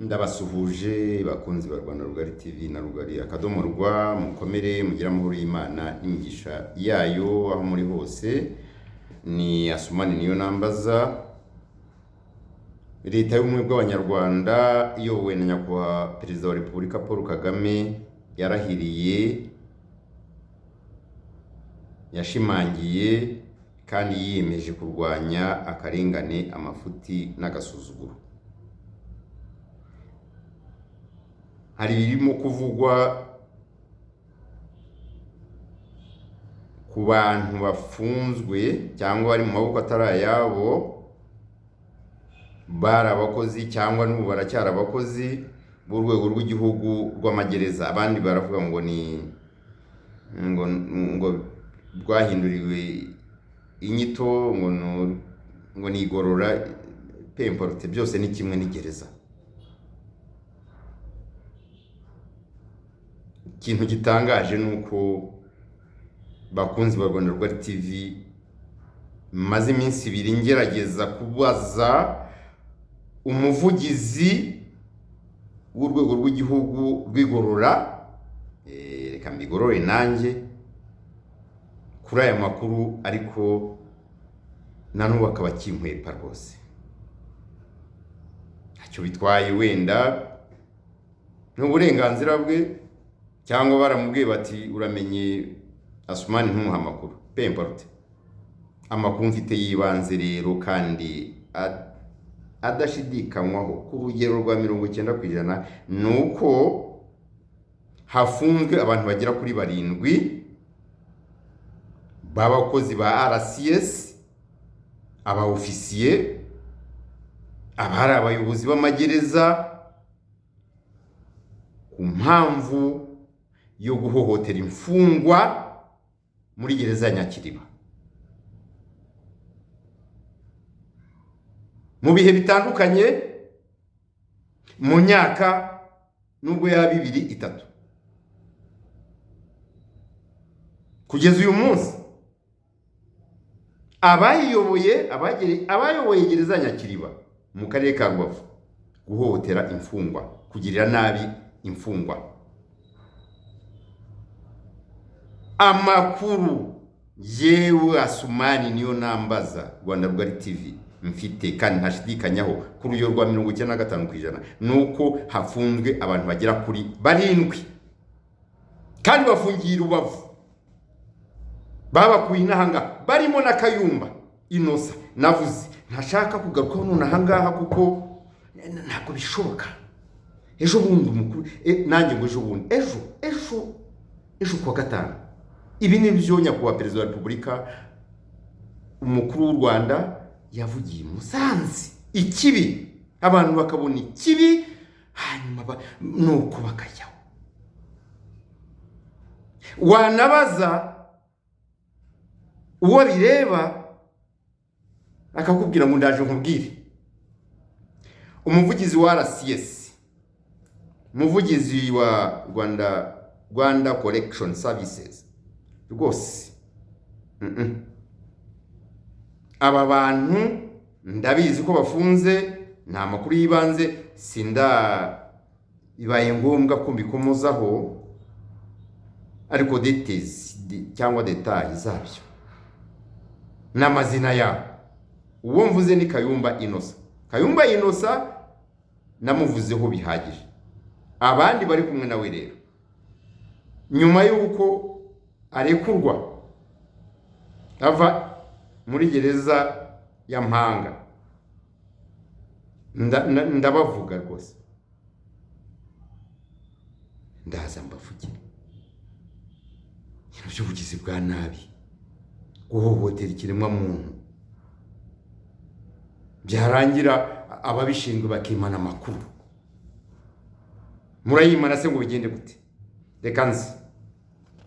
Ndabasuhuje bakunzi ba Rwanda Rugari TV na Rugari akadomo rwa, mukomere mugire amahoro y'Imana n'imigisha yayo aho muri hose. Ni Asumani niyo nambaza. Leta y'Ubumwe bw'Abanyarwanda iyobowe na Nyakubahwa Perezida wa Repubulika Paul Kagame yarahiriye, yashimangiye kandi yiyemeje kurwanya akarengane, amafuti n'agasuzuguro. Hari ibirimo kuvugwa ku bantu bafunzwe cyangwa bari mu maboko atari ayabo, bari abakozi cyangwa n'ubu baracyari abakozi b'urwego rw'igihugu rw'amagereza. Abandi baravuga ngo ni ngo rwahinduriwe inyito, ngo ni igorora, peu importe, byose ni kimwe n'igereza. Ikintu gitangaje ni uko bakunzi ba Rwanda Rugari TV, maze iminsi ibiri ngerageza kubaza umuvugizi w'urwego rw'igihugu rw'igorora, reka mbigorore nanjye kuri aya makuru, ariko na n'ubu akaba akinkwepa rwose. Ntacyo bitwaye, wenda ni uburenganzira bwe, cyangwa baramubwiye bati uramenye Asumani ntumuhe amakuru, peu importe. Amakuru mfite y'ibanze rero kandi adashidikanywaho ku rugero rwa 90% ni uko hafunzwe abantu bagera kuri 7 b'abakozi ba RCS, aba ofisiye, abari abayobozi b'amagereza, ku mpamvu yo guhohotera imfungwa muri gereza ya Nyakiriba. Mu bihe bitandukanye, mu myaka nubwo yaba 2 3, kugeza uyu munsi abayoboye gereza ya Nyakiriba mu karere ka Rubavu, guhohotera imfungwa, kugirira nabi imfungwa. Amakuru yewe Asumani niyo nambaza Rwanda Rugari TV mfite kandi ntashidikanyaho ku rugero rwa 95% ni uko hafunzwe abantu bagera kuri 7 kandi bafungiye Rubavu, babakuye inahangaha, barimo na Kayumba Inosa navuze. Ntashaka kugarukaho none ahangaha kuko ntabwo bishoboka. Ejo bundi umukuru, nanjye ngo ejo bundi, ejo, ejo, ejo kuwa gatanu. Ibi ni byo Nyakubahwa Perezida wa Repubulika umukuru w'u Rwanda yavugiye i Musanze. Ikibi abantu bakabona ikibi, hanyuma nuko bakajyaho. Wanabaza uwo bireba akakubwira ngo ndaje nkubwire. Umuvugizi wa RCS, umuvugizi wa Rwanda Correction Services, rwose aba bantu ndabizi ko bafunze, nta makuru y'ibanze, sinda bibaye ngombwa ko mbikomozaho, ariko details cyangwa details zabyo n'amazina yabo, uwo mvuze ni Kayumba Inosa. Kayumba Inosa namuvuzeho bihagije. Abandi bari kumwe nawe rero nyuma y'uko arekurwa ava muri gereza ya Mpanga, ndabavuga rwose, ndaza mbavuge ibintu by'ubugizi bwa nabi, guhohotera ikiremwamuntu, byarangira ababishinzwe bakimana amakuru. Murayimana se ngo bigende gute? Reka nzi.